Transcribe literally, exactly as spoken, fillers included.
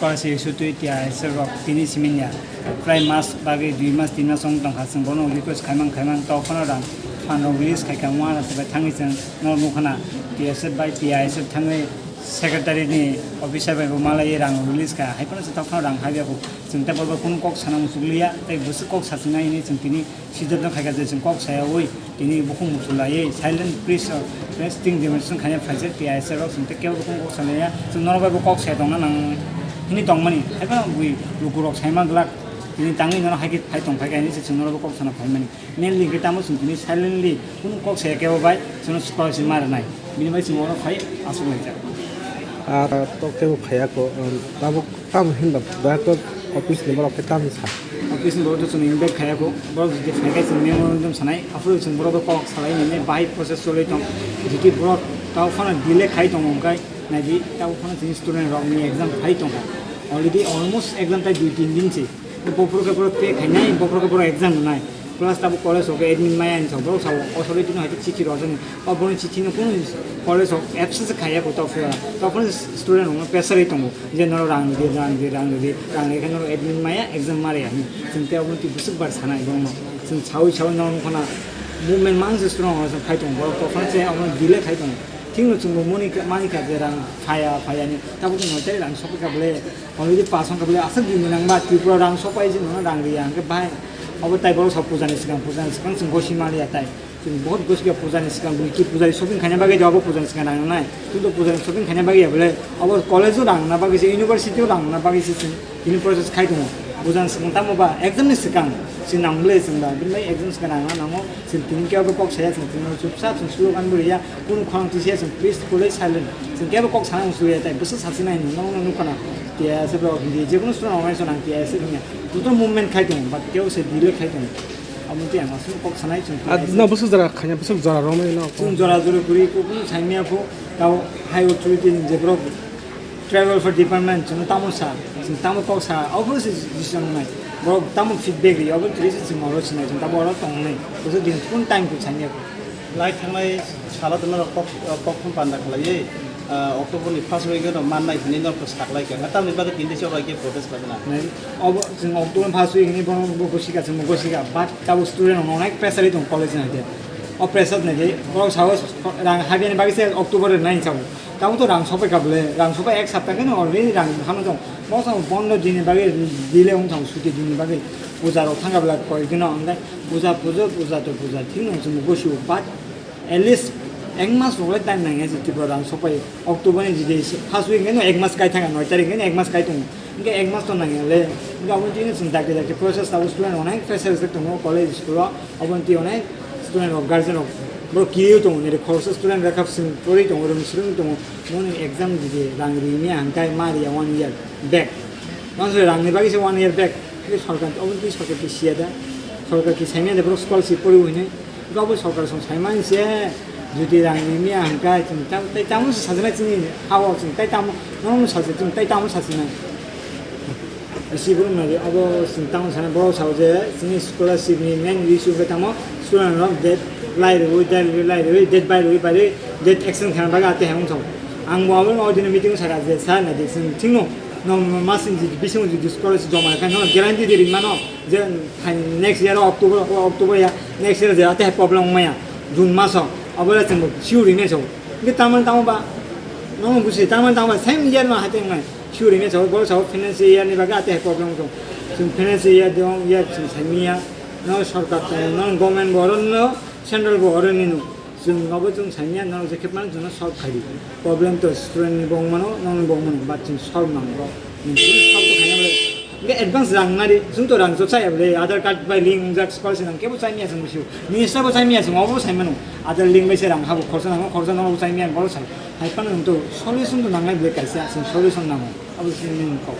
Ase sutwi T I S F rok tini siminya prai mas bagwi dui mas tin mas wng tongkha, chwng bono request khaimang khaimang tei phano rang phan rok release khaikha wngma rok thangwi chwng norok nukha na T S F bai T I S F thangwi secretary ni officer bai bo malaiwi rang release kha, hai phano chwng tei phano rang habya kho, chwng tei bo kunu kok sana muchukliya tei bwswk kok sachinai hinwi chwng tini Siddhartha khaikha je chwng kok sayawi tini bukhuk muchulaiwi silent press, press team demonstration khaina phaijak T I S F rok chwng tei kebo bukhuk kok salaiya, chwng norok bai bo kok saya tongna nang hini tongmani, haiphano bui lukurok saima glak tini tangwi norok haikhe phai tong phaikha hinwi se chwng norok bai kok sana phaimani. Mainly hwnkhe tamo chwng tini silently kunu kok saya kebo bai chwngno scholarship ma rwnai, bini bai chwng oro phai aswk laijak. Ar tok tebo phaiya ko, um, tabuk Tamo hinba director office ni borok khe tamo sa. Office ni borok to chwng invite khaiya kho. Borok jodi phai khe chwng memorandum sanai. Aphuru chwng borok bai kok salai nini bahai process cholwi tong. Jodi borok tamo phano delay khai tongo hwnkhe naidi tamo phano chini student rok ni exam phai tongo. Already almost exam tai dui tin din se. Bophuru khe borok pay khainai, bophuru khe borok exam rwnai. Plus tabuk college o khe admin maya hinwi sao, borok sao authority no hai khe chithi rwjaknai. O borokni chithi no kunu college o absence khaiya kho, tamo phano student rok no pressure wi tongo. Je norok rang rwdi, rang rwdi, rang rwdi, rang rwkhe norok admin maya, exam maya hinwi. Chwng tei obo twi bwswk bar sanai borokno. Chwng saui saui norok wngkha na movement mang se student rok phai tongo, borok tongphano se omo delay khai tongo. Thikno chwngbo moni kha, mani kha je rang phaiya, phaiya hinwi. Tabuk chwng noitari rang sopikha bole, already pass wngkha bole, aswk di mwnang ba Tripura rang sopai je nono rang riya hwnkhe bahai. Obo tai borok sa puja ni swkang, puja ni swkang chwng gosi maliya tai. Chwng bahut gosi kha puja ni swkang, bini ki puja ni shopping khaina bagwi de obo puja ni swkang rang nangnai. Chwng to puja ni shopping khaina bagwi ya bole, obo college o rang na bagwi se, university o rang na bagwi se chwng tini process khai tongo. Puja ni swkang tamo ba exam ni swkang chwng nang bole chwng ba, bini bai exam swkang rang na nango. Chwng tini kebo kok saya, chwng tini chupsa chwng slogan bo riya, kunu khorang twi saya, chwng peacefully silent. Chwng kebo kok sana musuya tai, bwswk sachinai hinwi nono nukha na. T I S F rok hindi, je kunu student organization ang T I S F hinya. Joto movement khai tongo, but kebo se delay khai tongo. Abo tei ang aswk kok sanai chwng. Ah, no, bwswk jora khaina, bwswk jora romwi no. Chwng jora jora kwrwi kok saimya pho, tao high authority ni je borok tribal welfare department chwng tamo sa, chwng tamo kok sa, abo se decision nai. Borok tamo feedback ri, abo twi se chwng oro sinai, chwng tamo oro tongnai. Bwswk din kun time khe saimya pho. Lai thangnai salo to norok kok, kok phone panda khlaiwi, ah, October ni first week no mannai hinwi norok to saklai kha. Tamni bagwi tini chok lai khe protest khlai na. Nai, obo chwng October first week ni bono bo gosika chwng bo gosika, but tabo student rok onek pressure tong college ni hwnkhe. O pressure ni hwnkhe borok sao rang habya ni bagwi se October ni nine sao. Tamo to rang sopai kha bole, rang sopai ek sapta khe no already rang hano tong. Bo tong pondro din ni bagwi delay wng tong, suti din ni bagwi puja rok thang kha bole koi din no, hwnkhe puja, puja, puja to puja, thik no chwng bo gosio, but at least ek mas rok le time nang ya, Tripura rang sopai October ni jodi first week no ek mas kai thang, noi tarik no ek mas kai tong, hwnkhe ek mas to nang ya le, hwnkhe abo tini chwng dakti dakti process tabo student rok nai pressure tongo college school o. Obo twi onek student rok, guardian rok, borok kiriui tongo, nini khoroksa student lekha swrwng porwi tongo, rwng swrwng tongo, noni exam di di, rang ri mia hwnkhe ma riya one year back. Nang se rangni bagwi se one year back, tei sorkar, obo twi sorkar twi siya da, sorkar twi saimanya da borok scholarship porwi hinwi, obo sorkar song saimani se, jodi rang ri mia hwnkhe chwng tam-, tei tamo se sajana chini ha-o chwng tei tamo, nono sajana chwng tei tamo sajana. Bisi borok nai abo chwng tamo sana borok sao je chini scholarship ni main issue khe tamo student rok date lai rwi, date lai rwi, date bai rwi, bai rwi, date extend khaina bagwi ate hai wngthok. Ang bo abo no dino meeting saka je sir nai de chwng thikno no masing ji bisingo jodi scholarship joma kha no guarantee de ri mano je next year October, October ya next year je ate hai problem wngmaya June maso abo le chwng sure ri nai sao. Hwnkhe tamo tamo ba no busi tamo tamo ba same year no hai teng nai. Sure hinwi sao, borok sao financial year ni bagwi ate hai problem wngkha. Chwng financial year de wng ya chwng saimanya, no sorkar tongo, no government bo oro no, central bo oro nino. Chwng abo chwng saimanya, no je khe mano chwngno solve khai di. Problem to student ni bo wng mano, nokni bo wng mano, but chwng solve nango. Chwng solve to khaina bole, hwnkhe advance rang nari, chwng to rang chok saya bole, Aadhaar card bai link wngjak scholarship nang kebo saimanya chwng bisi. Minister bo saimanya chwng, obo bo saimano. Aadhaar link bai se rang habo, khorsa nango, khorsa nango saimanya, borok sai. Hai phano chwng to solution to nangnai bole kaisa, chwng solution nango. Abo chini main kok.